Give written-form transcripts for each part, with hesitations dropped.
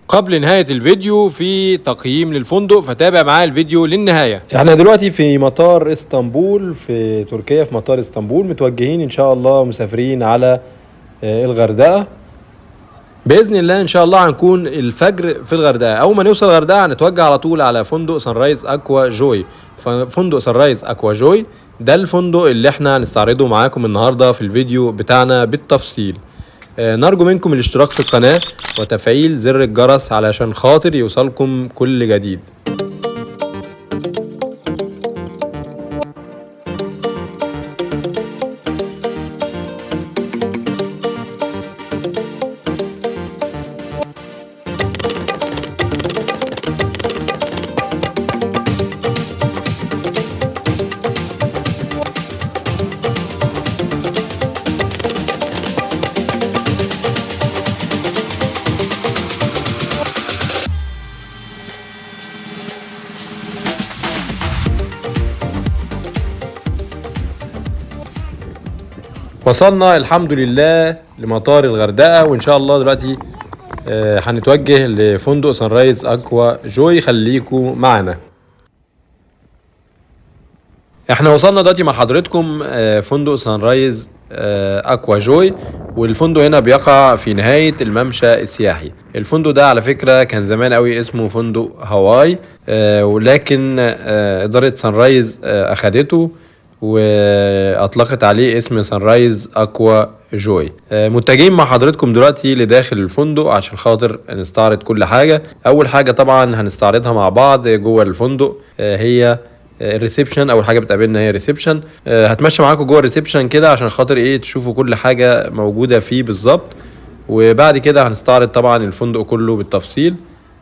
قبل نهاية الفيديو في تقييم للفندق، فتابع معايا الفيديو للنهاية. احنا دلوقتي في مطار اسطنبول في تركيا، في مطار اسطنبول متوجهين ان شاء الله مسافرين على الغردقة باذن الله. ان شاء الله هنكون الفجر في الغردقه. اول ما نوصل الغردقه هنتوجه على طول على فندق Sunrise Aqua Joy. فندق Sunrise Aqua Joy ده الفندق اللي احنا هنستعرضه معاكم النهارده في الفيديو بتاعنا بالتفصيل. نرجو منكم الاشتراك في القناة وتفعيل زر الجرس علشان خاطر يوصلكم كل جديد. وصلنا الحمد لله لمطار الغردقة، وإن شاء الله دلوقتي هنتوجه لفندق Sunrise Aqua Joy. خليكم معنا. احنا وصلنا دلوقتي مع حضرتكم فندق Sunrise Aqua Joy، والفندق هنا بيقع في نهاية الممشى السياحي. الفندق ده على فكرة كان زمان قوي اسمه فندق هاواي، ولكن إدارة Sunrise أخدته واطلقت عليه اسم Sunrise Aqua Joy. متجهين مع حضرتكم دلوقتي لداخل الفندق عشان خاطر نستعرض كل حاجة. اول حاجة طبعا هنستعرضها مع بعض جوه الفندق هي ال reception. اول حاجة بتقابلنا هي ال reception. هتمشى معاكم جوه ال reception كده عشان خاطر ايه تشوفوا كل حاجة موجودة فيه بالظبط، وبعد كده هنستعرض طبعا الفندق كله بالتفصيل.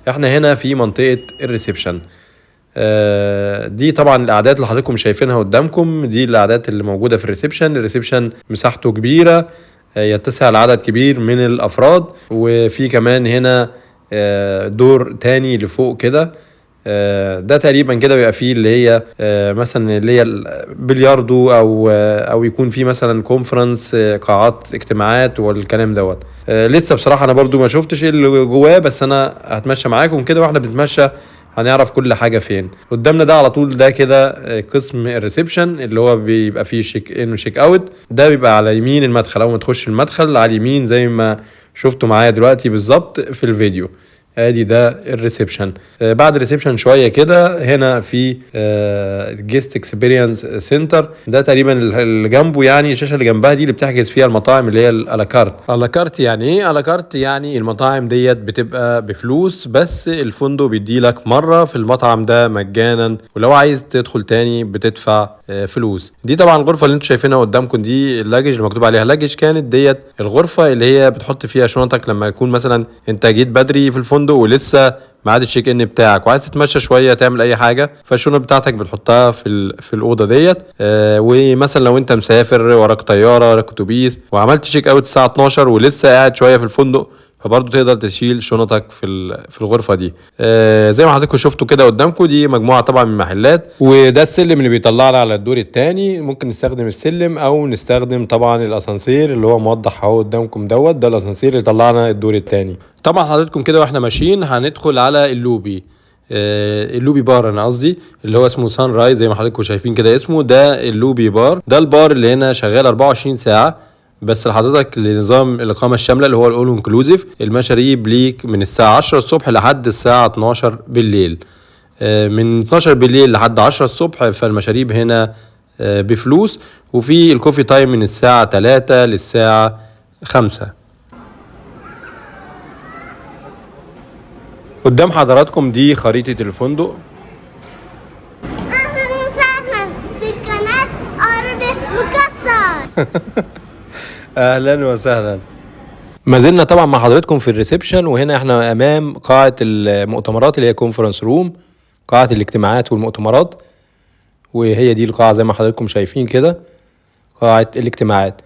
احنا هنا في منطقة ال reception. دي طبعا الاعداد اللي حضراتكم شايفينها قدامكم، دي الاعداد اللي موجودة في ال reception. ال reception مساحته كبيرة، يتسع لعدد كبير من الافراد، وفي كمان هنا دور تاني لفوق كده. ده تقريبا كده بيبقى فيه اللي هي مثلا اللي هي البلياردو او يكون فيه مثلا conference، قاعات اجتماعات والكلام دوت. لسه بصراحة انا برضو ما شفتش ايه اللي جواه، بس انا هتمشى معاكم كده، واحنا بنتمشى هنعرف كل حاجة فين. قدامنا ده على طول ده كده قسم ال reception اللي هو بيبقى فيه check in و check out. ده بيبقى على يمين المدخل، اول ما تخش المدخل على اليمين زي ما شفتوا معايا دلوقتي بالظبط في الفيديو. ادي ده ال reception. بعد ال reception شوية كده هنا في guest experience center. ده تقريبا اللي جنبه، يعني الشاشة اللي جنبها دي اللي بتحجز فيها المطاعم اللي هي à la carte. à la carte يعني ايه؟ à la carte يعني المطاعم ديت بتبقى بفلوس، بس الفندق بيدي لك مرة في المطعم ده مجانا، ولو عايز تدخل تاني بتدفع فلوس. دي طبعا الغرفة اللي انتوا شايفينها قدامكم دي ال luggage اللي مكتوب عليها luggage، كانت ديت الغرفة اللي هي بتحط فيها شنطك لما يكون مثلا انت جيت بدري في الفندق ولسه ميعاد ال check in بتاعك وعايز تتمشى شوية تعمل اي حاجة، فالشنط بتاعتك بتحطها في الاوضة ديت. ومثلا لو انت مسافر وراك طيارة وراك اتوبيس وعملت check out الساعة 12 ولسه قاعد شوية في الفندق، فبرضه تقدر تشيل شنطك في الغرفة دي. زي ما حضراتكم شفتوا كده قدامكم دي مجموعة طبعا من المحلات، وده السلم اللي بيطلعنا على الدور الثاني. ممكن نستخدم السلم او نستخدم طبعا الاسانسير اللي هو موضح اهو قدامكم دوت، ده الاسانسير اللي طلعنا الدور الثاني. طبعا حضراتكم كده واحنا ماشيين هندخل على ال lobby، ال lobby bar انا قصدي، اللي هو اسمه Sunrise زي ما حضراتكم شايفين كده اسمه. ده ال lobby bar، ده البار اللي هنا شغال 24 ساعة، بس لحضرتك لنظام الإقامة الشاملة اللي هو ال all inclusive. المشاريب ليك من الساعة 10 الصبح لحد الساعة 12 بالليل. من 12 بالليل لحد 10 الصبح فالمشاريب هنا بفلوس، وفي ال coffee time من الساعة 3 للساعة 5. قدام حضراتكم دي خريطة الفندق. أهلا وسهلا في قناة عربي مكسر. اهلا وسهلا. ما زلنا طبعا مع حضراتكم في ال reception، وهنا احنا امام قاعة المؤتمرات اللي هي conference room، قاعة الاجتماعات والمؤتمرات، وهي دي القاعة زي ما حضراتكم شايفين كده، قاعة الاجتماعات.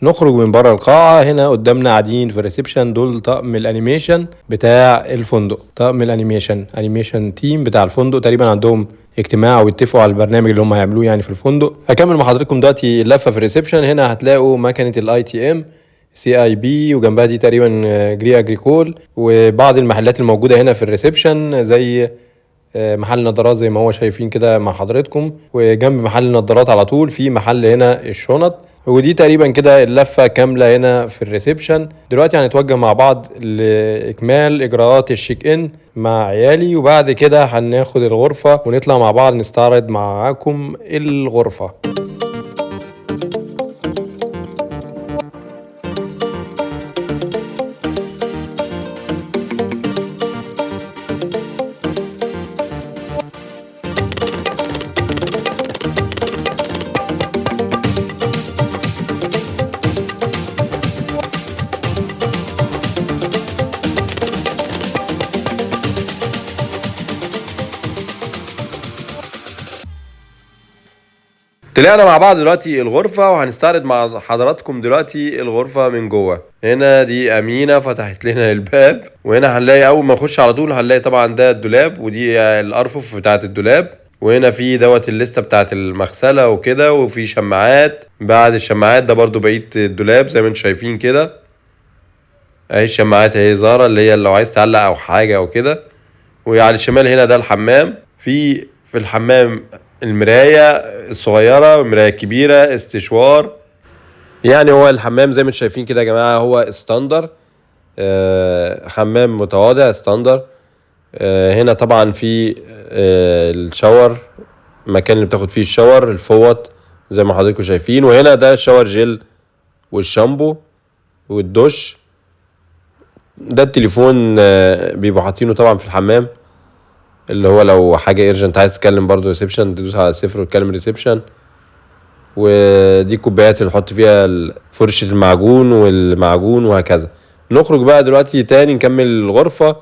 نخرج من بره القاعة، هنا قدامنا قاعدين في ال reception دول طقم ال animation بتاع الفندق، طقم ال animation، animation team بتاع الفندق، تقريبا عندهم اجتماع ويتفقوا على البرنامج اللي هم هيعملوه يعني في الفندق. هكمل مع حضراتكم دلوقتي اللفة في ال reception. هنا هتلاقوا مكنة ال ATM CIB، وجنبها دي تقريبا Crédit Agricole، وبعض المحلات الموجودة هنا في ال reception زي محل نظارات زي ما هو شايفين كده مع حضراتكم، وجنب محل النظارات على طول في محل هنا الشنط. ودي تقريبا كده اللفة كاملة هنا في ال reception. دلوقتي هنتوجه مع بعض لإكمال إجراءات ال check in مع عيالي، وبعد كده هناخد الغرفة ونطلع مع بعض نستعرض معاكم الغرفة. طلعنا مع بعض دلوقتي الغرفة، وهنستعرض مع حضراتكم دلوقتي الغرفة من جوه. هنا دي أمينة فتحت لنا الباب، وهنا هنلاقي أول ما نخش على طول هنلاقي طبعا ده الدولاب، ودي الأرفف بتاعة الدولاب، وهنا في دوت الليستة بتاعة المغسلة وكده، وفي شماعات. بعد الشماعات ده برضو بقية الدولاب زي ما انتم شايفين كده، اهي الشماعات اهي زارة اللي هي لو عايز تعلق أو حاجة أو كده. وعلى الشمال هنا ده الحمام، في الحمام المراية الصغيرة والمراية الكبيرة، استشوار. يعني هو الحمام زي ما انتم شايفين كده يا جماعة هو standard، حمام متواضع standard. هنا طبعا في ال shower، المكان اللي بتاخد فيه ال shower، الفوط زي ما حضراتكم شايفين. وهنا ده ال shower gel والشامبو والدش. ده التليفون، بيبقوا حاطينه طبعا في الحمام، اللي هو لو حاجة urgent عايز تتكلم برضو reception تدوس على صفر وتكلم reception. ودي كوبايات اللي نحط فيها فرشة المعجون والمعجون وهكذا. نخرج بقى دلوقتي تاني نكمل الغرفة.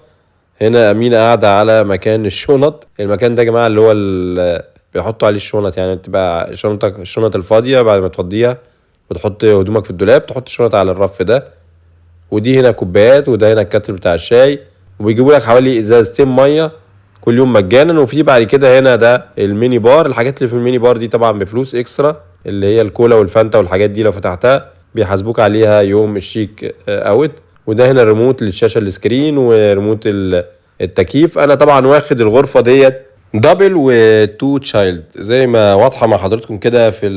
هنا أمينة قاعدة على مكان الشنط، المكان ده يا جماعة اللي هو بيحطوا عليه الشنط، يعني بتبقى شنطك الشنط الفاضية بعد ما تفضيها وتحط هدومك في الدولاب تحط الشنط على الرف ده. ودي هنا كوبايات، وده هنا ال kettle بتاع الشاي، وبيجيبوا لك حوالي ازازتين مية كل يوم مجانا. وفي بعد كده هنا ده ال mini bar، الحاجات اللي في ال mini bar دي طبعا بفلوس extra، اللي هي الكولا والفانتا والحاجات دي لو فتحتها بيحاسبوك عليها يوم ال check out. وده هنا ريموت للشاشه ال screen وريموت التكييف. انا طبعا واخد الغرفة ديت double و two child زي ما واضحة مع حضراتكم كده في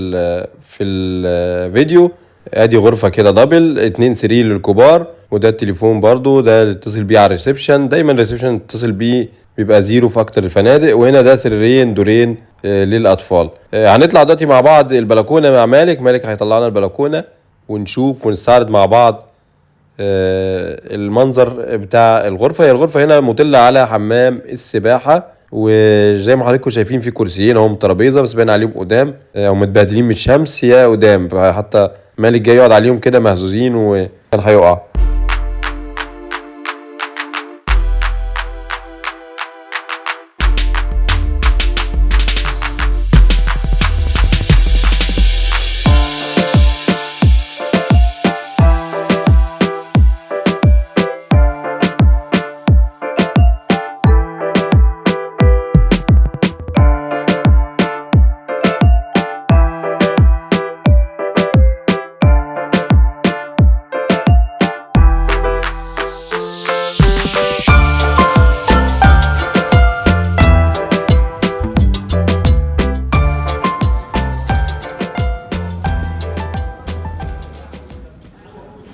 الفيديو. ادي غرفة كده double، 2 سرير للكبار، وده التليفون برضو ده اللي تتصل بيه على ال reception، دايما ال reception تتصل بيه بيبقى zero في اكتر الفنادق. وهنا ده سريرين دورين للاطفال. هنطلع دلوقتي مع بعض البلكونه مع مالك، مالك هيطلعنا البلكونه ونشوف ونستعرض مع بعض المنظر بتاع الغرفة. هي الغرفة هنا مطله على حمام السباحة، وزي ما حضراتكم شايفين في كرسيين اهم ترابيزة بس باين عليهم قدام او متبهدلين من الشمس يا قدام، حتى مالك جاي يقعد عليهم كده مهزوزين وكان هيقع.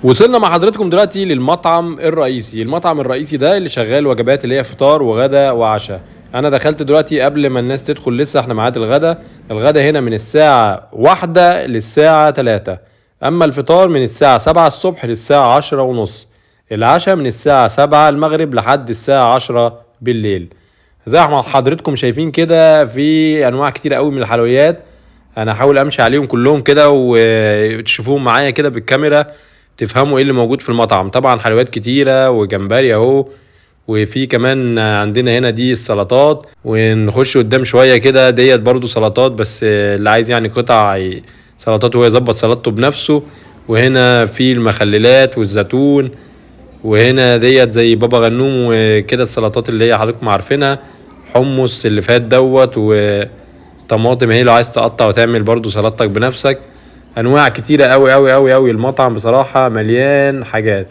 وصلنا مع حضراتكم دلوقتي للمطعم الرئيسي. المطعم الرئيسي ده اللي شغال وجبات اللي هي فطار وغدا وعشاء. انا دخلت دلوقتي قبل ما الناس تدخل، لسه احنا ميعاد الغدا. الغدا هنا من الساعة 1 للساعة 3، اما الفطار من الساعة 7 الصبح للساعة 10:30، العشاء من الساعة 7 المغرب لحد الساعة 10 بالليل. زي ما حضراتكم شايفين كده في انواع كتير قوي من الحلويات، انا هحاول امشي عليهم كلهم كده وتشوفوهم معايا كده بالكاميرا تفهموا ايه اللي موجود في المطعم. طبعا حلويات كتيرة وجمبري اهو، وفي كمان عندنا هنا دي السلطات. ونخش قدام شوية كده ديت برضو سلطات، بس اللي عايز يعني قطع سلطات وهو يظبط سلطته بنفسه. وهنا في المخللات والزيتون، وهنا ديت زي بابا غنوم وكده السلطات اللي هي حضراتكم عارفينها، حمص اللي فات دوت، وطماطم اهي لو عايز تقطع وتعمل برضو سلطتك بنفسك. انواع كتيرة قوي قوي قوي قوي. المطعم بصراحة مليان حاجات،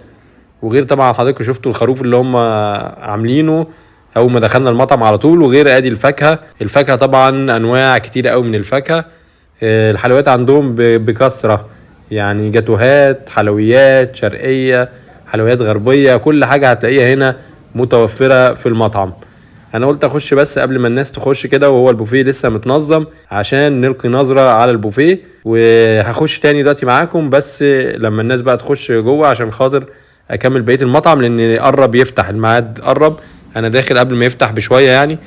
وغير طبعا حضراتكم شفتوا الخروف اللي هم عاملينه اول ما دخلنا المطعم على طول. وغير ادي الفاكهة، الفاكهة طبعا انواع كتيرة قوي من الفاكهة. الحلويات عندهم بكثرة، يعني جاتوهات، حلويات شرقية، حلويات غربية، كل حاجة هتلاقيها هنا متوفرة في المطعم. انا قلت اخش بس قبل ما الناس تخش كده وهو البوفيه لسه متنظم عشان نلقي نظرة على البوفيه، وهخش تاني دلوقتي معاكم بس لما الناس بقى تخش جوه عشان خاطر اكمل بقية المطعم، لان قرب يفتح الميعاد، قرب، انا داخل قبل ما يفتح بشوية يعني،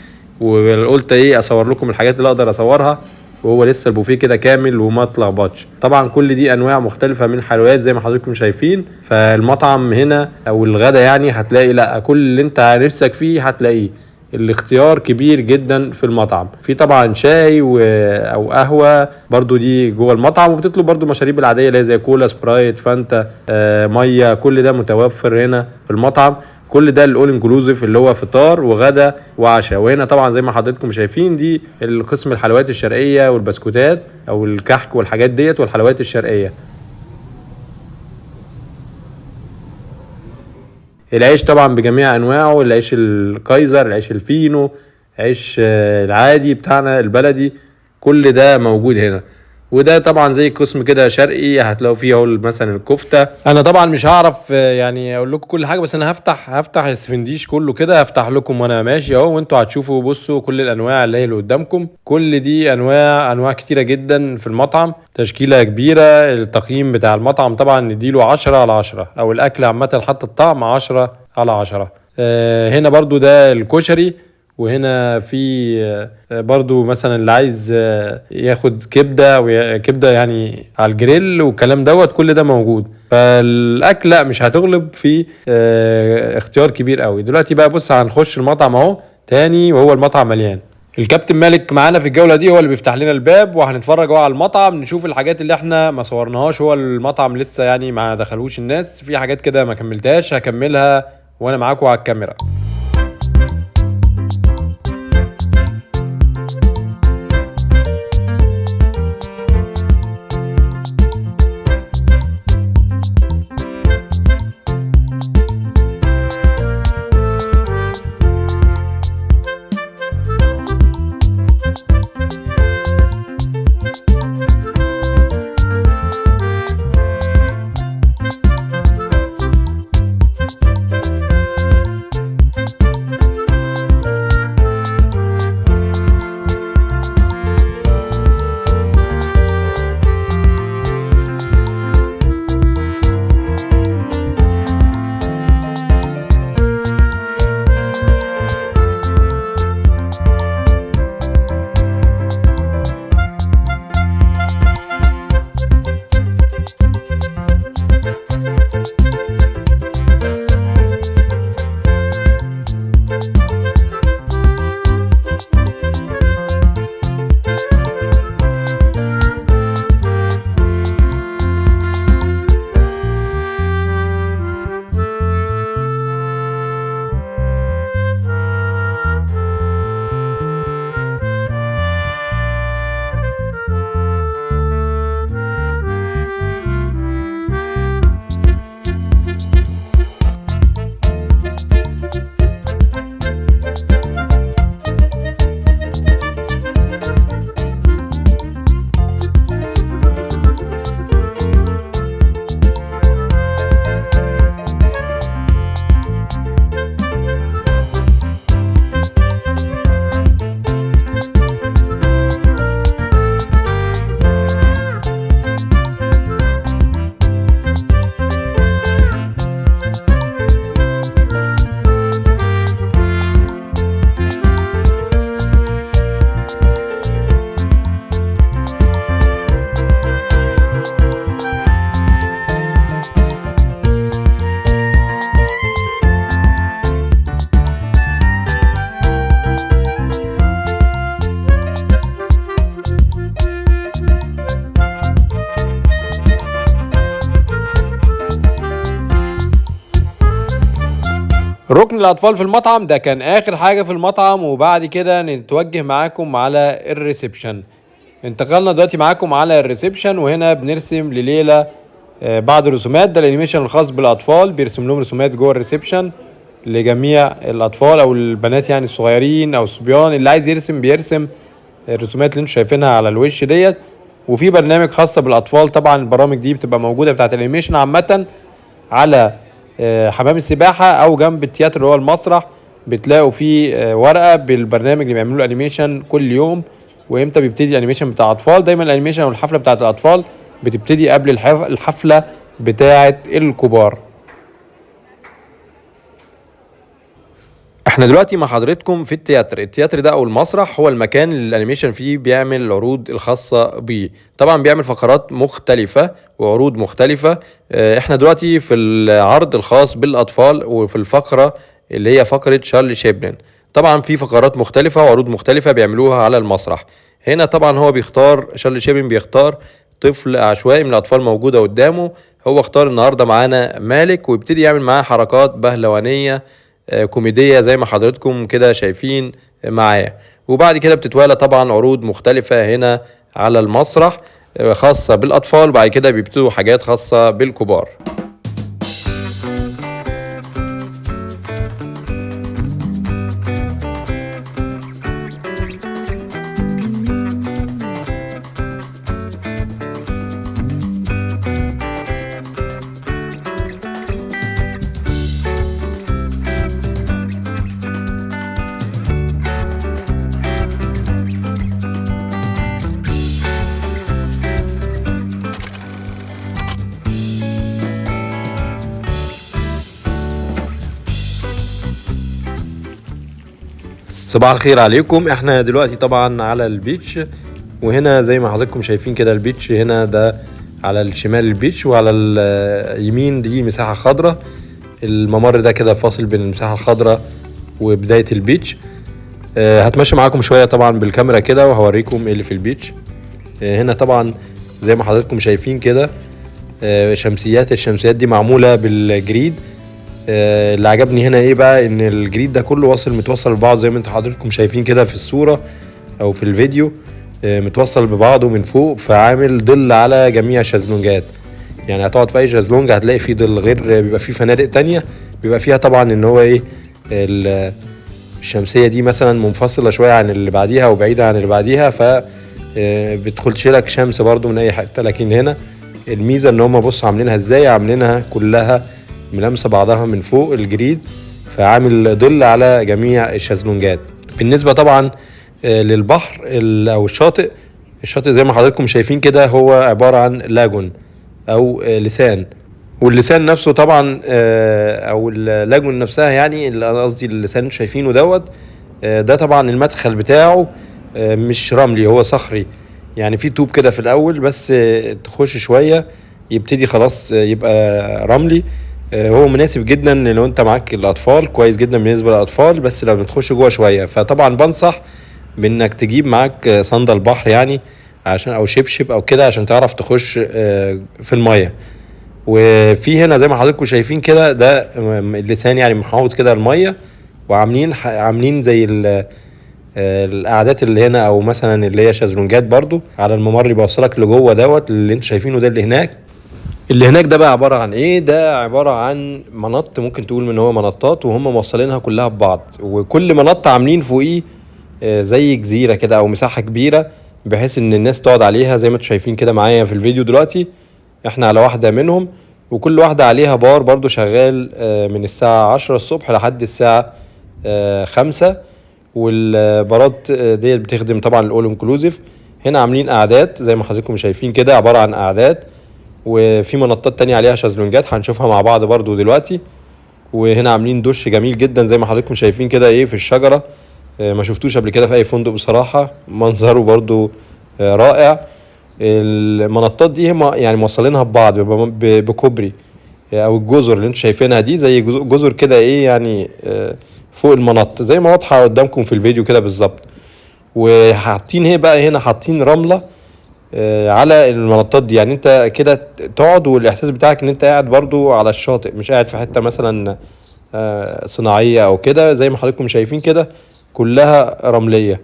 وقلت ايه اصور لكم الحاجات اللي اقدر اصورها وهو لسه البوفيه كده كامل وما اتلخبطش. طبعا كل دي انواع مختلفة من الحلويات زي ما حضراتكم شايفين. فالمطعم هنا او الغدا يعني هتلاقي لا كل اللي انت نفسك فيه هتلاقيه، الاختيار كبير جدا في المطعم. في طبعا شاي او قهوة برضو دي جوه المطعم، وبتطلب برضو مشاريب العادية اللي هي زي كولا، سبرايت، فانتا، مية، كل ده متوفر هنا في المطعم. كل ده ال all inclusive اللي هو فطار وغدا وعشاء. وهنا طبعا زي ما حضراتكم شايفين دي القسم الحلويات الشرقية والبسكوتات او الكحك والحاجات ديت والحلويات الشرقية. العيش طبعا بجميع انواعه، العيش الكايزر، العيش الفينو، عيش العادي بتاعنا البلدي، كل ده موجود هنا. وده طبعا زي قسم كده شرقي هتلاقوا فيه اهو مثلا الكفتة. انا طبعا مش هعرف يعني اقول لكم كل حاجة، بس انا هفتح السفنديش كله كده، هفتح لكم وانا ماشي اهو، وانتوا هتشوفوا. بصوا كل الانواع اللي هي اللي قدامكم، كل دي انواع كتيرة جدا في المطعم، تشكيله كبيرة. التقييم بتاع المطعم طبعا نديله 10 على 10، او الاكل عامة حتى الطعم 10 على 10. هنا برضو ده الكشري، وهنا في برضو مثلا اللي عايز ياخد كبده كبده يعني على الجريل والكلام دوت، كل ده موجود. فالاكل لا مش هتغلب في اختيار كبير قوي. دلوقتي بقى بص هنخش المطعم اهو تاني، وهو المطعم مليان. الكابتن مالك معانا في الجولة دي، هو اللي بيفتح لنا الباب، وهنتفرج اهو على المطعم، نشوف الحاجات اللي احنا ما صورناهاش. هو المطعم لسه يعني ما دخلوش الناس، في حاجات كده ما كملتهاش، هكملها وانا معاكم على الكاميرا. ركن الأطفال في المطعم ده كان آخر حاجة في المطعم، وبعد كده نتوجه معاكم على ال reception. انتقلنا دلوقتي معاكم على ال reception، وهنا بنرسم لليلى بعض الرسومات. ده ال animation الخاص بالاطفال، بيرسم لهم رسومات جوه ال reception لجميع الاطفال او البنات يعني الصغيرين او الصبيان، اللي عايز يرسم بيرسم الرسومات اللي انتم شايفينها على الوش ديت. وفي برنامج خاصة بالاطفال، طبعا البرامج دي بتبقى موجودة بتاعت ال animation عامة على حمام السباحة او جنب التياتر اللي هو المسرح، بتلاقوا فيه ورقة بالبرنامج اللي بيعملوا ال animation كل يوم وامتى بيبتدي ال animation بتاع الاطفال. دايما ال animation والحفله بتاعه الاطفال بتبتدي قبل الحفلة بتاعه الكبار. احنا دلوقتي مع حضرتكم في التياتر. التياتر ده او المسرح هو المكان اللي ال animation فيه بيعمل العروض الخاصة بيه، طبعا بيعمل فقرات مختلفة وعروض مختلفة. احنا دلوقتي في العرض الخاص بالاطفال وفي الفقرة اللي هي فقرة شارلي شابلن. طبعا في فقرات مختلفة وعروض مختلفة بيعملوها على المسرح. هنا طبعا هو بيختار، شارلي شابلن بيختار طفل عشوائي من الاطفال موجودة قدامه. هو اختار النهاردة معانا مالك، ويبتدي يعمل معاه حركات بهلوانية، كوميدية زي ما حضرتكم كده شايفين معايا. وبعد كده بتتوالى طبعا عروض مختلفة هنا على المسرح، خاصة بالأطفال، وبعد كده بيبتدوا حاجات خاصة بالكبار. صباح الخير عليكم. احنا دلوقتي طبعا على ال beach، وهنا زي ما حضراتكم شايفين كده ال beach هنا ده على الشمال ال beach، وعلى اليمين دي مساحة خضراء. الممر ده كده فاصل بين المساحة الخضراء وبداية ال beach. هتمشى معاكم شوية طبعا بالكاميرا كده وهوريكم ايه اللي في ال beach. هنا طبعا زي ما حضراتكم شايفين كده، شمسيات. الشمسيات دي معمولة بالجريد. اللي عجبني هنا ايه بقى، ان الجريد ده كله واصل متوصل ببعضه زي ما انتوا حضراتكم شايفين كده في الصورة او في الفيديو، متوصل ببعضه من فوق، فعامل ظل على جميع الشازلونجات. يعني هتقعد في اي شازلونج هتلاقي فيه ظل، غير بيبقى فيه فنادق تانية بيبقى فيها طبعا ان هو ايه الشمسية دي مثلا منفصلة شوية عن اللي بعديها وبعيدة عن اللي بعديها، ف بتدخلش لك شمس برضو من اي حتة. لكن هنا الميزة ان هم بصوا عاملينها ازاي، عاملينها كلها ملامسة بعضها من فوق الجريد، فعامل ظل على جميع الشازلونجات. بالنسبة طبعا للبحر او الشاطئ، الشاطئ زي ما حضراتكم شايفين كده هو عبارة عن lagoon او لسان، واللسان نفسه طبعا، او ال lagoon نفسها يعني، اللي انا قصدي اللسان اللي شايفينه دوت، ده طبعا المدخل بتاعه، مش رملي، هو صخري، يعني في طوب كده في الاول، بس تخش شوية يبتدي خلاص، يبقى رملي. هو مناسب جدا لو انت معاك الاطفال، كويس جدا بالنسبة للاطفال، بس لو بتخش جوه شوية. فطبعا بنصح بانك تجيب معاك صندل بحر يعني، عشان او شبشب او كده، عشان تعرف تخش في المية. وفي هنا زي ما حضراتكم شايفين كده ده اللسان يعني محوط كده المية، وعاملين عاملين زي القعدات اللي هنا، او مثلا اللي هي شازلونجات برضو على الممر اللي بيوصلك لجوه دوت اللي انتوا شايفينه ده. اللي هناك، اللي هناك ده بقى عبارة عن ايه؟ ده عبارة عن منط، ممكن تقول ان هو منطات، وهم موصلينها كلها ببعض، وكل منط عاملين فوقيه، زي جزيرة كده او مساحة كبيرة، بحيث ان الناس تقعد عليها زي ما انتوا شايفين كده معايا في الفيديو دلوقتي. احنا على واحدة منهم، وكل واحدة عليها بار برضو شغال، من الساعة 10 الصبح لحد الساعة 5. والبارات ديت بتخدم طبعا ال all inclusive. هنا عاملين قعدات زي ما حضراتكم شايفين كده، عبارة عن قعدات، وفي منطات تانية عليها شازلونجات هنشوفها مع بعض برضو دلوقتي. وهنا عاملين دش جميل جدا زي ما حضراتكم شايفين كده ايه في الشجرة، ما شفتوش قبل كده في اي فندق بصراحة، منظره برضو رائع. المنطات دي هم موصلينها ببعض بكوبري، او الجزر اللي انتم شايفينها دي زي جزر كده ايه يعني، فوق المنط زي ما واضحة قدامكم في الفيديو كده بالظبط. وحاطين ايه بقى هنا، حاطين رملة، على المنطات دي، يعني انت كده تقعد والاحساس بتاعك ان انت قاعد برضو على الشاطئ، مش قاعد في حتة مثلا، صناعية او كده. زي ما حضراتكم شايفين كده كلها رملية.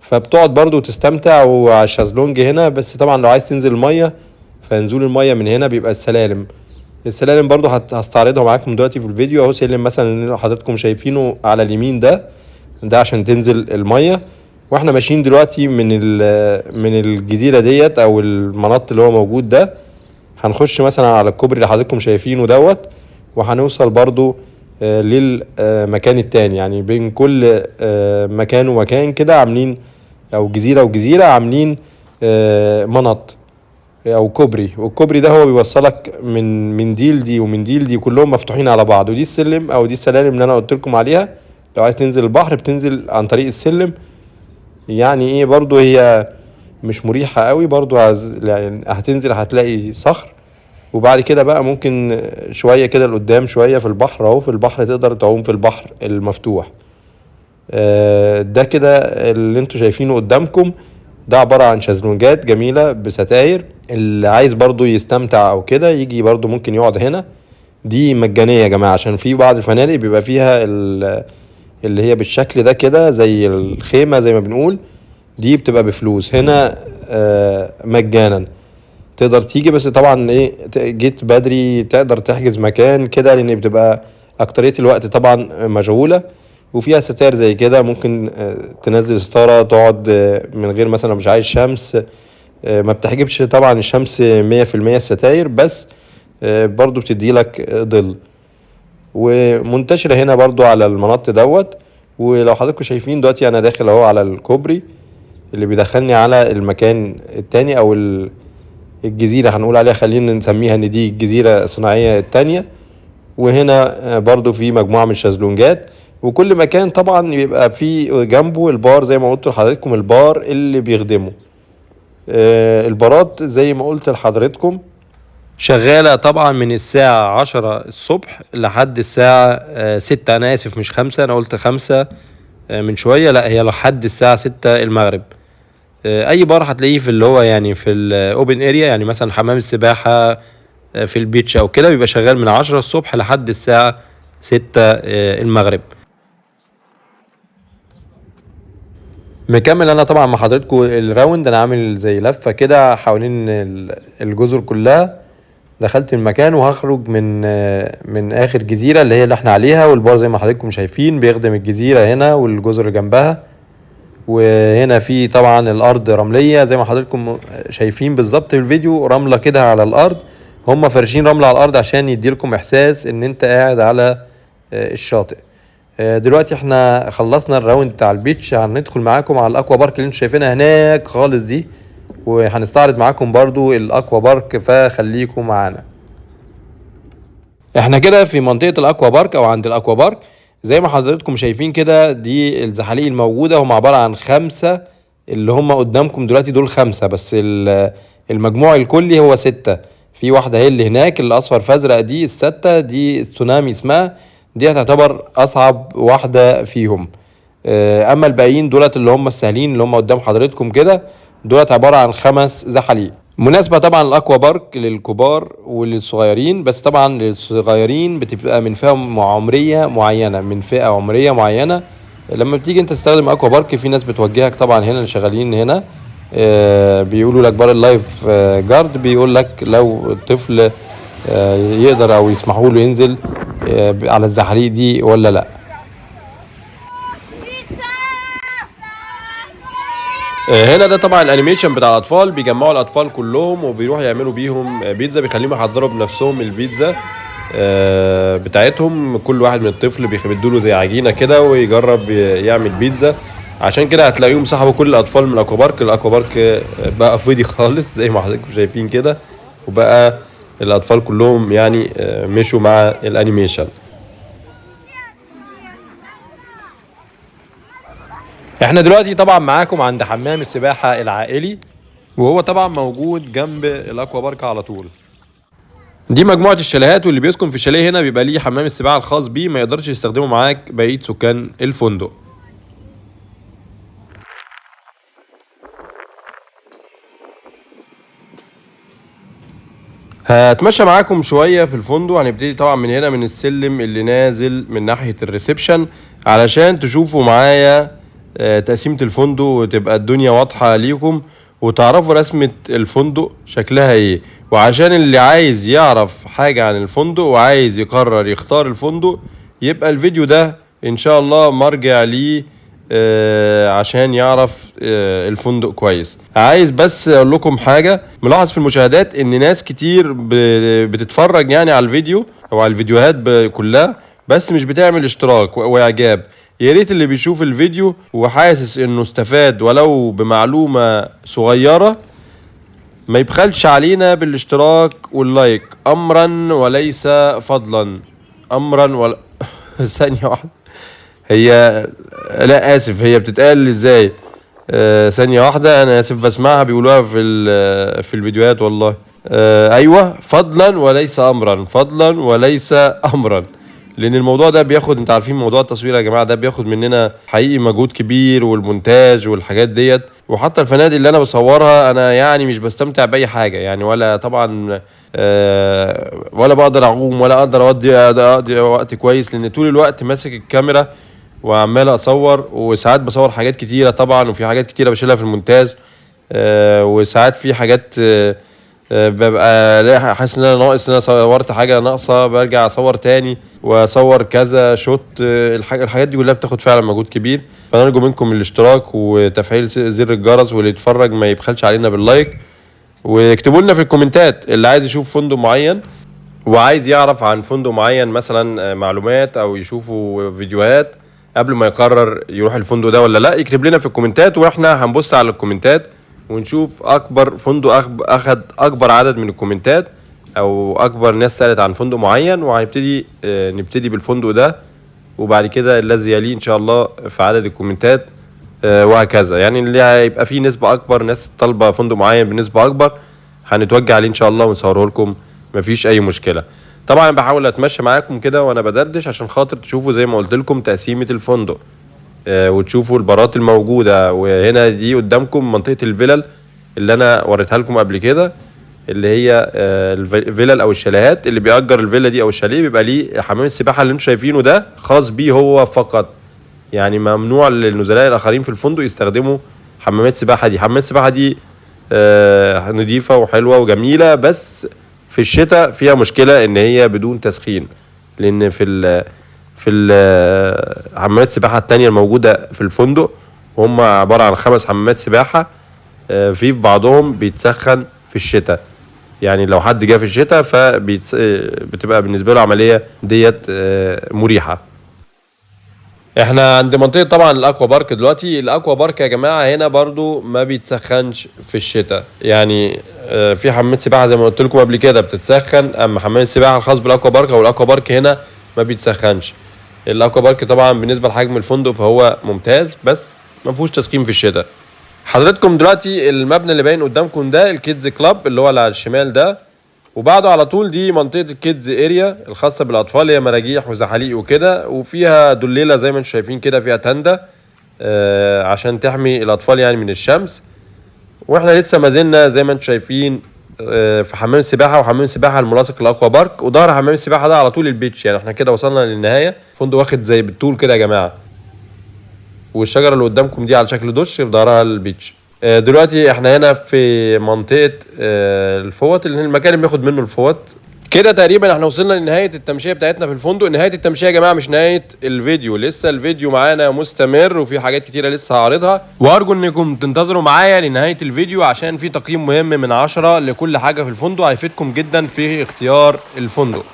فبتقعد برضو تستمتع وعلى الشازلونج هنا. بس طبعا لو عايز تنزل المية فنزول المية من هنا بيبقى السلالم. السلالم برضو هستعرضها معاكم دلوقتي في الفيديو اهو. سلم مثلا اللي حضراتكم شايفينه على اليمين ده عشان تنزل المية. واحنا ماشيين دلوقتي من الجزيرة ديت او المنط اللي هو موجود ده، هنخش مثلا على الكوبري اللي حضراتكم شايفينه دوت، وهنوصل برضو للمكان التاني. يعني بين كل مكان ومكان كده عاملين، او جزيرة وجزيرة عاملين منط او كوبري، والكوبري ده هو بيوصلك من دي لدي ومن دي لدي، كلهم مفتوحين على بعض. ودي السلم او دي السلالم اللي انا قلت لكم عليها. لو عايز تنزل البحر بتنزل عن طريق السلم. يعني ايه برضو هي مش مريحة قوي برضو، يعني هتنزل هتلاقي صخر، وبعد كده بقى ممكن شوية كده لقدام شوية في البحر اهو، في البحر تقدر تعوم في البحر المفتوح. ده كده اللي انتوا شايفينه قدامكم ده عبارة عن شازلونجات جميلة بستاير. اللي عايز برضو يستمتع او كده يجي برضو ممكن يقعد هنا. دي مجانية يا جماعة، عشان في بعض الفنادق بيبقى فيها اللي هي بالشكل ده كده زي الخيمة زي ما بنقول، دي بتبقى بفلوس. هنا مجانا تقدر تيجي، بس طبعا ايه جيت بدري تقدر تحجز مكان كده، لان بتبقى اكترية الوقت طبعا مشغولة. وفيها ستار زي كده ممكن تنزل ستارة تقعد من غير مثلا مش عايز شمس، ما بتحجبش طبعا الشمس 100% الستاير، بس برضو بتدي لك ظل. ومنتشرة هنا برضو على المنط دوت. ولو حضراتكم شايفين دلوقتي انا داخل اهو على الكوبري اللي بيدخلني على المكان التاني او الجزيرة هنقول عليها، خلينا نسميها ان دي الجزيرة الصناعية التانية. وهنا برضو في مجموعة من الشازلونجات، وكل مكان طبعا بيبقى في جنبه البار زي ما قلت لحضراتكم، البار اللي بيخدمه. البارات زي ما قلت لحضراتكم شغالة طبعا من الساعة 10 الصبح لحد الساعة 6، أنا آسف مش 5، أنا قلت 5 من شوية، لا هي لحد الساعة 6 المغرب. أي بار هتلاقيه في اللي هو يعني في ال open area، يعني مثلا حمام السباحة، في ال beach أو كده، بيبقى شغال من 10 الصبح لحد الساعة 6 المغرب. مكمل انا طبعا مع حضراتكم ال round، انا عامل زي لفه كده حوالين الجزر كلها. دخلت المكان وهخرج من اخر جزيرة اللي هي اللي احنا عليها، والبار زي ما حضراتكم شايفين بيخدم الجزيرة هنا والجزر اللي جنبها. وهنا في طبعا الارض رمليه زي ما حضراتكم شايفين بالظبط في الفيديو، رملة كده على الارض، هم فارشين رملة على الارض عشان يديلكم احساس ان انت قاعد على الشاطئ. دلوقتي احنا خلصنا ال round بتاع ال beach، هندخل معاكم على ال aqua park اللي انتم شايفينها هناك خالص دي، وهنستعرض معاكم برضو ال aqua park، فخليكم معانا. احنا كده في منطقة ال aqua park او عند ال aqua park زي ما حضراتكم شايفين كده، دي الزحاليق الموجودة، هم عبارة عن 5 اللي هم قدامكم دلوقتي، دول 5 بس المجموع الكلي هو 6. في واحدة هي اللي هناك اللي اصفر فازرق دي الستة، دي التسونامي اسمها، دي هتعتبر اصعب واحدة فيهم. اما الباقيين دولت اللي هم السهلين اللي هم قدام حضرتكم كده، دولت عبارة عن 5 زحاليق. مناسبة طبعا ال aqua park للكبار وللصغيرين، بس طبعا للصغيرين بتبقى من فئة عمرية معينة، من فئة عمرية معينة. لما بتيجي انت تستخدم aqua park في ناس بتوجهك طبعا هنا اللي شغالين هنا، بيقولوا لك بار ال life guard بيقول لك لو الطفل يقدر او يسمحوا له ينزل على الزحاليق دي ولا لا. هنا ده طبعا ال animation بتاع الاطفال، بيجمعوا الاطفال كلهم وبيروحوا يعملوا بيهم بيتزا، بيخليهم يحضروا بنفسهم البيتزا بتاعتهم. كل واحد من الطفل بيدوا له زي عجينه كده ويجرب يعمل بيتزا. عشان كده هتلاقيهم سحبوا كل الاطفال من ال aqua park. ال aqua park بقى فاضي خالص زي ما حضراتكم شايفين كده، وبقى الاطفال كلهم مشوا مع ال animation. احنا دلوقتي طبعا معاكم عند حمام السباحة العائلي، وهو طبعا موجود جنب ال aqua park على طول. دي مجموعة الشاليهات، واللي بيسكن في الشاليه هنا بيبقى ليه حمام السباحة الخاص بيه، ما يقدرش يستخدمه معاك بقية سكان الفندق. هتمشى معاكم شوية في الفندق. هنبتدي طبعا من هنا من السلم اللي نازل من ناحية ال reception علشان تشوفوا معايا تقسيمة الفندق وتبقى الدنيا واضحة ليكم وتعرفوا رسمة الفندق شكلها ايه. وعشان اللي عايز يعرف حاجة عن الفندق وعايز يقرر يختار الفندق يبقى الفيديو ده ان شاء الله مرجع ليه عشان يعرف الفندق كويس. عايز بس اقول لكم حاجة، ملاحظ في المشاهدات ان ناس كتير بتتفرج يعني على الفيديو او على الفيديوهات كلها، بس مش بتعمل اشتراك واعجاب. يا ريت اللي بيشوف الفيديو وحاسس انه استفاد ولو بمعلومة صغيرة ما يبخلش علينا بالاشتراك وال like، امرا وليس فضلا، امرا ولا ثانية واحدة، هي لا اسف هي بتتقال ازاي؟ ثانية واحدة انا اسف، بسمعها بيقولوها في الفيديوهات والله. ايوه، فضلا وليس امرا، فضلا وليس امرا، لان الموضوع ده بياخد، انت عارفين موضوع التصوير يا جماعة ده بياخد مننا حقيقي مجهود كبير، والمونتاج والحاجات ديت، وحتى الفنادق اللي انا بصورها انا يعني مش بستمتع باي حاجة يعني، ولا طبعا ولا بقدر اعوم ولا اقدر اقضي وقت كويس، لان طول الوقت ماسك الكاميرا وعمال اصور، وساعات بصور حاجات كتيرة طبعا، وفي حاجات كتيرة بشيلها في المونتاج، وساعات في حاجات ببقى لا حاسس ان انا ناقص، ان انا صورت حاجة ناقصه برجع اصور تاني واصور كذا shot. الحاجات دي كلها بتاخد فعلا مجهود كبير. فنرجو منكم الاشتراك وتفعيل زر الجرس، واللي يتفرج ما يبخلش علينا بال like، واكتبوا لنا في الكومنتات اللي عايز يشوف فندق معين وعايز يعرف عن فندق معين مثلا، معلومات او يشوفوا فيديوهات قبل ما يقرر يروح الفندق ده ولا لا، يكتب لنا في الكومنتات واحنا هنبص على الكومنتات ونشوف اكبر فندق اخد اكبر عدد من الكومنتات او اكبر ناس سألت عن فندق معين، وهنبتدي نبتدي بالفندق ده، وبعد كده الذي يليه ان شاء الله في عدد الكومنتات، وهكذا. يعني اللي هيبقى فيه نسبة اكبر ناس طالبة فندق معين بنسبة اكبر هنتوجه عليه ان شاء الله ونصوره لكم، مفيش اي مشكلة. طبعا بحاول اتمشى معاكم كده وانا بدردش عشان خاطر تشوفوا زي ما قلت لكم تقسيمة الفندق، وتشوفوا البارات الموجودة. وهنا دي قدامكم منطقة الفلل اللي انا وريتها لكم قبل كده، اللي هي الفلل او الشاليهات. اللي بيأجر الفيلا دي او الشاليه بيبقى ليه حمام السباحة اللي انتم شايفينه ده خاص بيه هو فقط، يعني ممنوع للنزلاء الاخرين في الفندق يستخدموا حمامات السباحة دي. حمامات السباحة دي نظيفة وحلوة وجميلة، بس في الشتاء فيها مشكلة ان هي بدون تسخين، لان في حمامات السباحة التانية الموجودة في الفندق هم عبارة عن 5 حمامات سباحة، في بعضهم بيتسخن في الشتاء، يعني لو حد جه في الشتاء بتبقى بالنسبة له عملية ديت مريحة. احنا عند منطقة طبعا ال aqua park دلوقتي. ال aqua park يا جماعة هنا برضو ما بيتسخنش في الشتاء، في حمامات سباحة زي ما قلت لكم قبل كده بتتسخن، اما حمام السباحة الخاص بال aqua park او ال aqua park هنا ما بيتسخنش. ال aqua park طبعا بالنسبة لحجم الفندق فهو ممتاز، بس ما فيهوش تسخين في الشتاء. حضراتكم دلوقتي المبنى اللي باين قدامكم ده ال kids club اللي هو اللي على الشمال ده، وبعده على طول دي منطقة ال kids area الخاصة بالأطفال، هي مراجيح وزحاليق وكده، وفيها دليلة زي ما انتم شايفين كده، فيها تندة عشان تحمي الأطفال يعني من الشمس. واحنا لسه ما زلنا زي ما انتم شايفين في حمام السباحة، وحمام السباحة الملاصق لل aqua park، وظهر حمام السباحة ده على طول ال beach. يعني احنا كده وصلنا للنهاية، فندق واخد زي بالطول كده يا جماعة، والشجرة اللي قدامكم دي على شكل دش في ظهرها ال beach. دلوقتي احنا هنا في منطقة الفوط، اللي هي المكان اللي بناخد منه الفوط. كده تقريبا احنا وصلنا لنهاية التمشية بتاعتنا في الفندق. نهاية التمشية يا جماعة مش نهاية الفيديو، لسه الفيديو معانا مستمر وفي حاجات كتيرة لسه هعرضها، وارجو انكم تنتظروا معايا لنهاية الفيديو عشان في تقييم مهم من 10 لكل حاجة في الفندق هيفيدكم جدا في اختيار الفندق.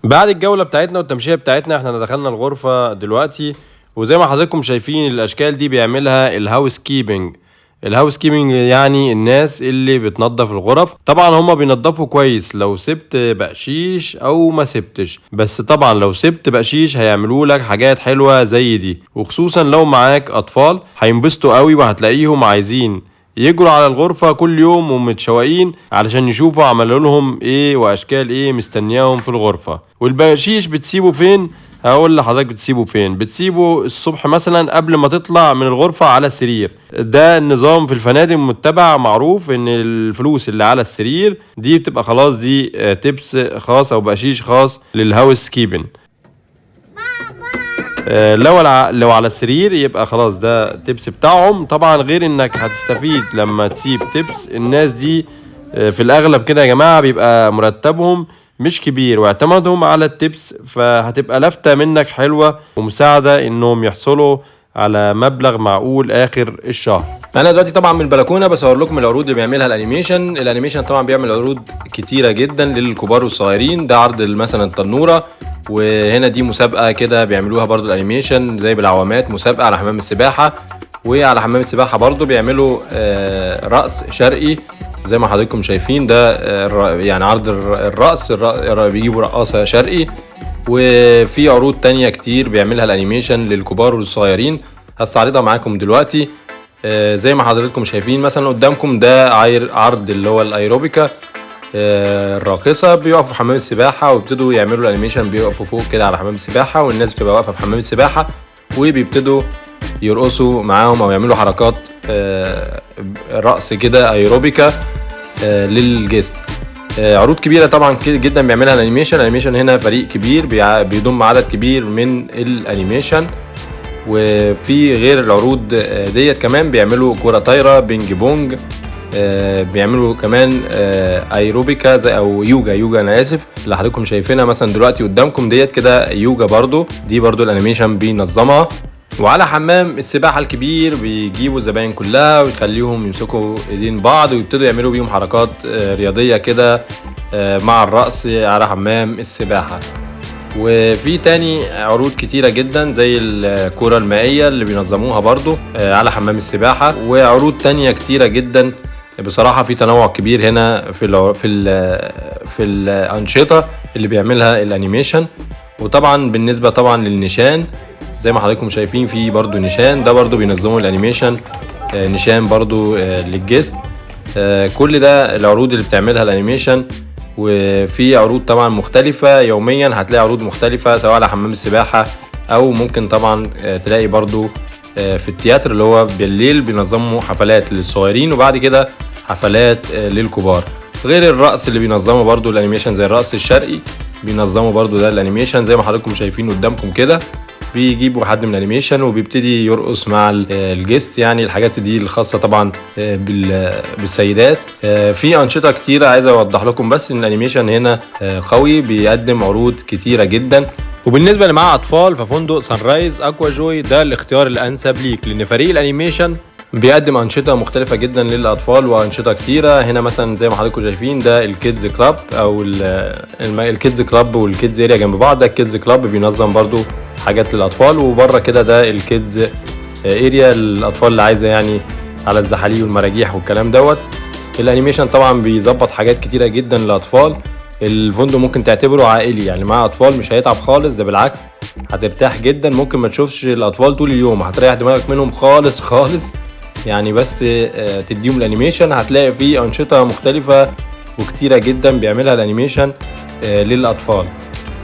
بعد الجولة بتاعتنا والتمشية بتاعتنا احنا دخلنا الغرفة دلوقتي، وزي ما حضراتكم شايفين الاشكال دي بيعملها ال housekeeping. ال housekeeping يعني الناس اللي بتنظف الغرف، طبعا هما بينظفوا كويس لو سبت بقشيش او ما سبتش، بس طبعا لو سبت بقشيش هيعملوا لك حاجات حلوة زي دي، وخصوصا لو معاك اطفال هينبسطوا قوي، وهتلاقيهم عايزين يجروا على الغرفة كل يوم ومتشوقين علشان يشوفوا عملوا لهم ايه واشكال ايه مستنياهم في الغرفة. والبقشيش بتسيبه فين؟ هقول لحضرتك بتسيبه فين. بتسيبه الصبح مثلا قبل ما تطلع من الغرفة على السرير. ده النظام في الفنادق متبع، معروف ان الفلوس اللي على السرير دي بتبقى خلاص دي tips خاص او بقشيش خاص لل housekeeping. لو على السرير يبقى خلاص ده tips بتاعهم. طبعا غير انك هتستفيد لما تسيب tips. الناس دي في الاغلب كده يا جماعة بيبقى مرتبهم مش كبير واعتمادهم على ال tips، فهتبقى لفتة منك حلوة ومساعدة انهم يحصلوا على مبلغ معقول اخر الشهر. انا دلوقتي طبعا من البلكونه بصور لكم العروض اللي بيعملها ال animation. ال animation طبعا بيعمل عروض كتيرة جدا للكبار والصغيرين. ده عرض مثلا التنوره، وهنا دي مسابقة كده بيعملوها برضو ال animation زي بالعوامات، مسابقة على حمام السباحة. وعلى حمام السباحة برضو بيعملوا رقص شرقي زي ما حضراتكم شايفين. ده يعني عرض الرقص، بيجيبوا رقاصه شرقي. وفي عروض تانية كتير بيعملها ال animation للكبار والصغيرين، هستعرضها معاكم دلوقتي. زي ما حضراتكم شايفين مثلا قدامكم ده عرض اللي هو الايروبيكا، الراقصه، بيقفوا في حمام السباحة ويبتدوا يعملوا ال animation، بيقفوا فوق كده على حمام السباحة والناس بتبقى واقفة في حمام السباحة وبيبتدوا يرقصوا معاهم او يعملوا حركات رقص كده ايروبيكا لل guest. عروض كبيرة طبعا جدا بيعملها ال animation. ال animation هنا فريق كبير بيضم عدد كبير من ال animation. وفي غير العروض ديت كمان بيعملوا كرة طايرة، بينج بونج، بيعملوا كمان ايروبيكا زي او يوجا، يوجا انا اسف، اللي حضراتكم شايفينها مثلا دلوقتي قدامكم ديت كده يوجا برضو، دي برضو ال animation بينظمها. وعلى حمام السباحة الكبير بيجيبوا الزباين كلها ويخليهم يمسكوا ايدين بعض ويبتدوا يعملوا بيهم حركات رياضية كده مع الرقص على حمام السباحة. وفي تاني عروض كتيرة جدا زي الكرة المائية اللي بينظموها برضو على حمام السباحة، وعروض تانية كتيرة جدا. بصراحة في تنوع كبير هنا في الأنشطة اللي بيعملها ال animation. وطبعا بالنسبة طبعا للنشان زي ما حضراتكم شايفين في برضو نشان، ده برضو بينظموا ال animation، نشان برضو لل guest. كل ده العروض اللي بتعملها ال animation. وفي عروض طبعا مختلفة يوميا، هتلاقي عروض مختلفة سواء على حمام السباحة او ممكن طبعا تلاقي برضو في التياتر اللي هو بالليل بينظموا حفلات للصغيرين وبعد كده حفلات للكبار. غير الرقص اللي بينظمه برضو ال animation زي الرقص الشرقي بينظمه برضو ده ال animation زي ما حضراتكم شايفين قدامكم كده. بيجيبوا حد من ال animation وبيبتدي يرقص مع ال guest، يعني الحاجات دي الخاصة طبعا بالسيدات. في انشطة كتيرة عايز اوضح لكم بس ان ال animation هنا قوي، بيقدم عروض كتيرة جدا. وبالنسبة اللي معاه اطفال ففندق Sunrise Aqua Joy ده الاختيار الانسب ليك، لان فريق ال animation بيقدم انشطة مختلفة جدا للاطفال وانشطه كتيرة. هنا مثلا زي ما حضراتكم شايفين ده ال kids club او ال kids club وال kids area جنب بعض. ده ال kids club بينظم برضو حاجات للاطفال، وبره كده ده ال kids area للاطفال اللي عايزه يعني على الزحاليق والمراجيح والكلام دوت. ال animation طبعا بيظبط حاجات كتيرة جدا للاطفال. الفندق ممكن تعتبره عائلي، يعني مع اطفال مش هيتعب خالص، ده بالعكس هترتاح جدا. ممكن ما تشوفش الاطفال طول اليوم، هتريح دماغك منهم خالص خالص يعني. بس تديهم ال animation هتلاقي فيه انشطة مختلفة وكتيره جدا بيعملها ال animation للاطفال.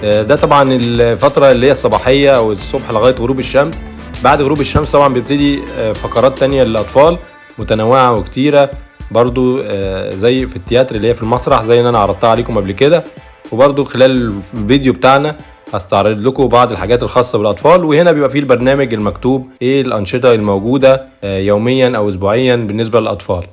ده طبعا الفترة اللي هي الصباحية او الصبح لغاية غروب الشمس. بعد غروب الشمس طبعا بيبتدي فقرات تانية للاطفال متنوعة وكتيره برضو، زي في التياتر اللي هي في المسرح زي اللي انا عرضتها عليكم قبل كده. وبرضو خلال الفيديو بتاعنا هستعرض لكم بعض الحاجات الخاصة بالأطفال. وهنا بيبقى فيه البرنامج المكتوب ايه الأنشطة الموجودة يوميا أو أسبوعيا بالنسبة للأطفال.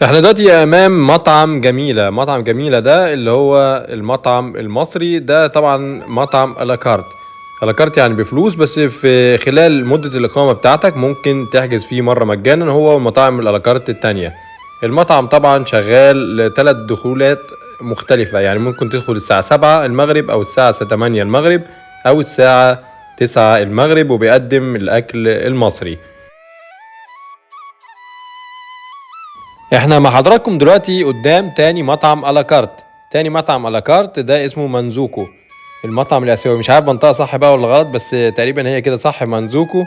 احنا دلوقتي امام مطعم جميلة. مطعم جميلة ده اللي هو المطعم المصري ده، طبعا مطعم ألاكارت. ألاكارت يعني بفلوس، بس في خلال مدة الإقامة بتاعتك ممكن تحجز فيه مرة مجانا، هو ومطاعم الألاكارت التانية. المطعم طبعا شغال لثلاث دخولات مختلفة، يعني ممكن تدخل الساعة 7 المغرب أو الساعة 8 المغرب أو الساعة 9 المغرب، وبيقدم الأكل المصري. احنا مع حضراتكم دلوقتي قدام تاني مطعم ألاكارت. تاني مطعم ألاكارت ده اسمه منزوكو، المطعم الآسيوي. مش عارف منطقة صح بقى ولا غلط، بس تقريبا هي كده صح. منزوكو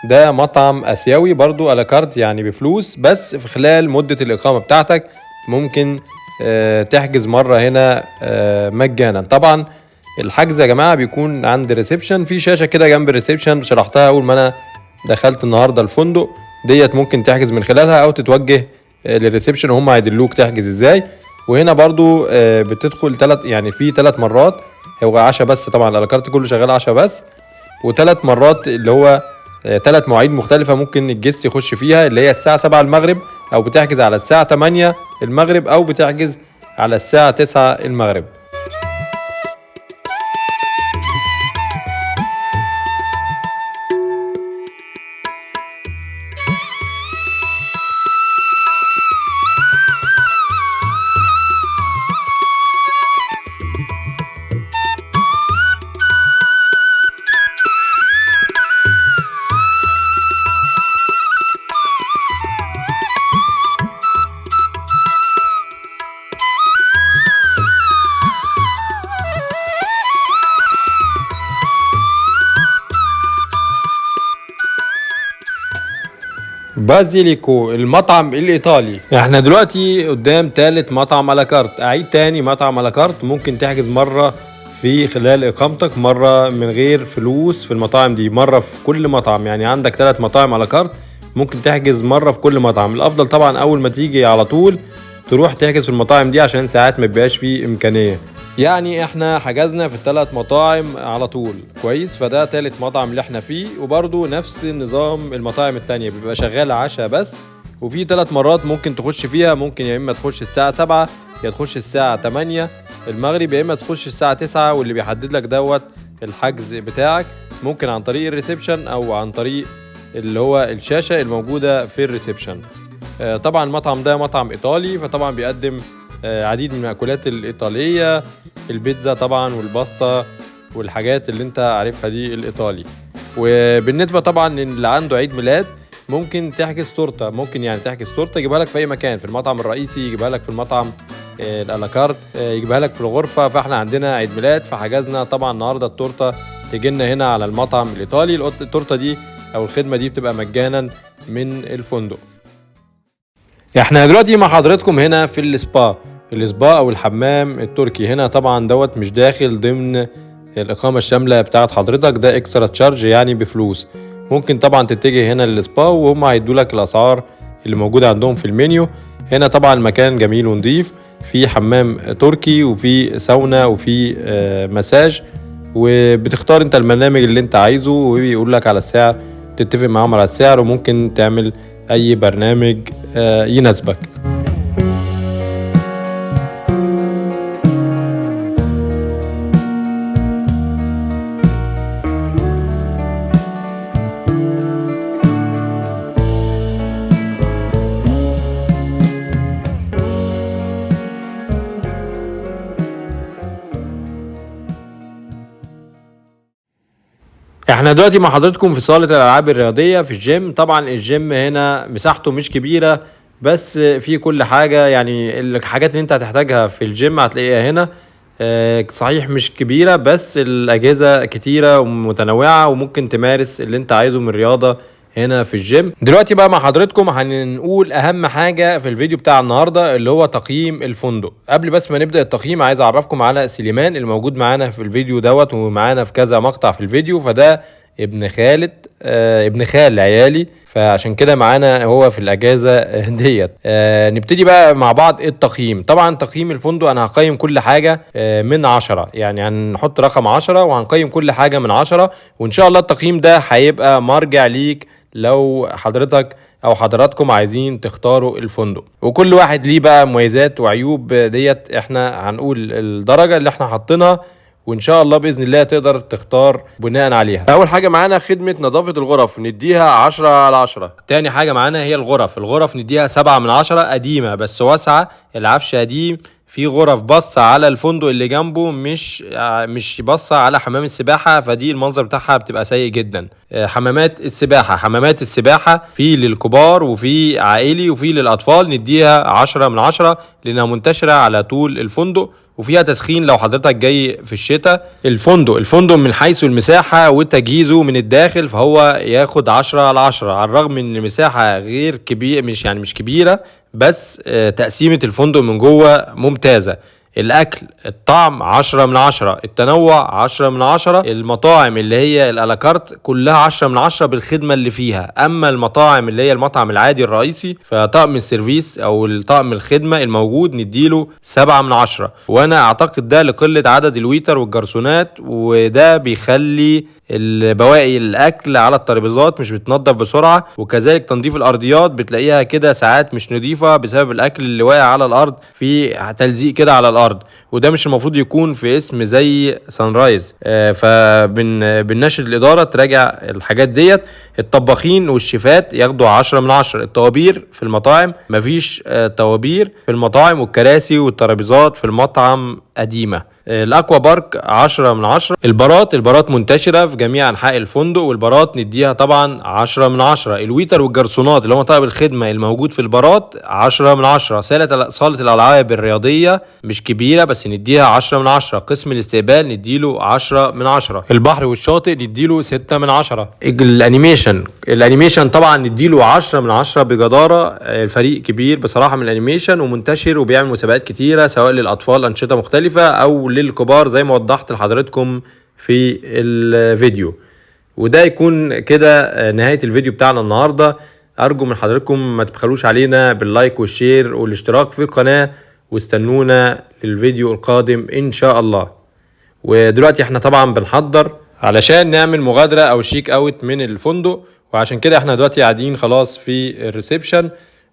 ده مطعم آسيوي برضو ألاكارت، يعني بفلوس، بس في خلال مدة الإقامة بتاعتك ممكن تحجز مرة هنا مجانا. طبعا الحجز يا جماعة بيكون عند ال reception، في شاشة كده جنب ال reception شرحتها أول ما أنا دخلت النهاردة الفندق ديت، ممكن تحجز من خلالها أو تتوجه لل reception وهم هيدلوك تحجز ازاي. وهنا برضو بتدخل تلت، يعني في 3 مرات، هو عشاء بس طبعا الألاكارت كله شغال عشاء بس، وثلاث مرات اللي هو 3 مواعيد مختلفة ممكن ال guest يخش فيها، اللي هي الساعة 7 المغرب، أو بتحجز على الساعة 8 المغرب، أو بتحجز على الساعة 9 المغرب. بازيليكو المطعم الإيطالي. احنا دلوقتي قدام تالت مطعم ألاكارت. أعيد تاني، مطعم ألاكارت ممكن تحجز مرة في خلال إقامتك، مرة من غير فلوس في المطاعم دي، مرة في كل مطعم. يعني عندك 3 مطاعم ألاكارت ممكن تحجز مرة في كل مطعم. الأفضل طبعا أول ما تيجي على طول تروح تحجز في المطاعم دي، عشان ساعات ما بيبقاش فيه إمكانية. يعني احنا حجزنا في ال3 مطاعم على طول، كويس. فده تالت مطعم اللي احنا فيه، وبرضو نفس النظام المطاعم التانية بيبقى شغال عشاء بس، وفي 3 مرات ممكن تخش فيها. ممكن يا اما تخش الساعة 7، يا تخش الساعة 8 المغرب، يا اما تخش الساعة 9، واللي بيحدد لك دوت الحجز بتاعك ممكن عن طريق ال reception او عن طريق اللي هو الشاشة الموجودة في ال reception. طبعا المطعم ده مطعم ايطالي، فطبعا بيقدم عديد من المأكولات الإيطالية، البيتزا طبعا والباستا والحاجات اللي انت عارفها دي الإيطالي. وبالنسبة طبعا اللي عنده عيد ميلاد ممكن تحجز تورتة، ممكن يعني تحجز تورتة يجيبها لك في أي مكان، في المطعم الرئيسي يجيبها لك، في المطعم الألاكارت يجيبها لك في الغرفة. فاحنا عندنا عيد ميلاد فحجزنا طبعا النهاردة التورتة تجينا هنا على المطعم الإيطالي. التورتة دي أو الخدمة دي بتبقى مجانا من الفندق. احنا دلوقتي مع حضراتكم هنا في السبا، السبا او الحمام التركي. هنا طبعا دوت مش داخل ضمن الاقامه الشامله بتاعت حضرتك، ده extra charge يعني بفلوس. ممكن طبعا تتجه هنا للسبا وهم هيدولك الاسعار اللي موجوده عندهم في المنيو. هنا طبعا المكان جميل ونظيف، في حمام تركي وفي ساونا وفي مساج، وبتختار انت البرنامج اللي انت عايزه وبيقول لك على السعر، تتفق معاهم على السعر، وممكن تعمل اي برنامج يناسبك. احنا دلوقتي مع حضراتكم في صالة الألعاب الرياضية في الجيم. طبعا الجيم هنا مساحته مش كبيرة، بس في كل حاجة، يعني الحاجات اللي انت هتحتاجها في الجيم هتلاقيها هنا. صحيح مش كبيرة بس الأجهزة كتيرة ومتنوعة، وممكن تمارس اللي انت عايزه من رياضة هنا في الجيم. دلوقتي بقى مع حضراتكم هنقول أهم حاجة في الفيديو بتاع النهاردة اللي هو تقييم الفندق. قبل بس ما نبدأ التقييم عايز أعرفكم على سليمان اللي موجود معانا في الفيديو دوت ومعانا في كذا مقطع في الفيديو. فده ابن خالة، ابن خال عيالي، فعشان كده معانا هو في الأجازة ديت. نبتدي بقى مع بعض التقييم. طبعا تقييم الفندق أنا هقيم كل حاجة من 10، يعني هنحط رقم 10 وهنقيم كل حاجة من 10، وإن شاء الله التقييم ده هيبقى مرجع ليك لو حضرتك او حضراتكم عايزين تختاروا الفندق، وكل واحد ليه بقى مميزات وعيوب. ديت احنا هنقول الدرجة اللي احنا حاطينها، وان شاء الله باذن الله تقدر تختار بناء عليها. اول حاجة معانا خدمة نظافة الغرف، نديها 10 على 10. تاني حاجة معانا هي الغرف، الغرف نديها 7 من 10، قديمة بس واسعة، العفش قديم، في غرف بصة على الفندق اللي جنبه مش بصة على حمام السباحة، فدي المنظر بتاعها بتبقى سيء جدا. حمامات السباحة، حمامات السباحة في للكبار وفي عائلي وفي للأطفال، نديها 10 من 10 لأنها منتشرة على طول الفندق وفيها تسخين لو حضرتك جاي في الشتاء. الفندق من حيث المساحة وتجهيزه من الداخل فهو ياخد 10 على 10، على الرغم ان المساحة غير كبير، مش كبيرة، بس تقسيمة الفندق من جوه ممتازة. الأكل الطعم 10 من 10، التنوع 10 من 10، المطاعم اللي هي الألاكارت كلها 10 من 10 بالخدمة اللي فيها. أما المطاعم اللي هي المطعم العادي الرئيسي فطقم ال service أو الطقم الخدمة الموجود نديله 7 من 10، وأنا أعتقد ده لقلة عدد ال waiter والجرسونات، وده بيخلي البواقي الاكل على الترابيزات مش بتنضف بسرعة، وكذلك تنظيف الارضيات بتلاقيها كده ساعات مش نظيفة بسبب الاكل اللي واقع على الارض، في تلزيق كده على الارض، وده مش المفروض يكون في اسم زي سان رايز. فبنناشد الادارة تراجع الحاجات ديت. الطباخين والشيفات ياخدوا 10 من 10. الطوابير في المطاعم مفيش طوابير في المطاعم، والكراسي والترابيزات في المطعم قديمة. ال aqua park 10 من 10. البارات منتشرة في جميع انحاء الفندق، والبارات نديها طبعا 10 من 10. ال waiter والجرسونات اللي هم طاقم الخدمة الموجود في البارات 10 من 10. صاله الالعاب الرياضية مش كبيرة بس نديها 10 من 10. قسم الاستقبال نديله 10 من 10. البحر والشاطئ نديله 6 من 10. ال animation طبعا نديله 10 من 10 بجداره. الفريق كبير بصراحة من ال animation ومنتشر وبيعمل مسابقات كتيرة سواء للاطفال انشطة مختلفة او للكبار زي ما وضحت لحضراتكم في الفيديو. وده يكون كده نهاية الفيديو بتاعنا النهاردة. أرجو من حضراتكم ما تبخلوش علينا بال like وال share والاشتراك في القناة، واستنونا للفيديو القادم إن شاء الله. ودلوقتي احنا طبعا بنحضر علشان نعمل مغادرة أو check out من الفندق، وعشان كده احنا دلوقتي قاعدين خلاص في ال reception.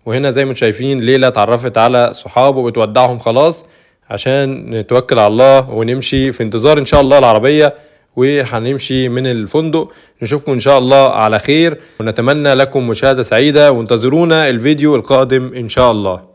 وهنا زي ما انتم شايفين ليلى اتعرفت على صحابه وبتودعهم خلاص عشان نتوكل على الله ونمشي، في انتظار ان شاء الله العربية، وهنمشي من الفندق. نشوفكم ان شاء الله على خير، ونتمنى لكم مشاهدة سعيدة، وانتظرونا الفيديو القادم ان شاء الله.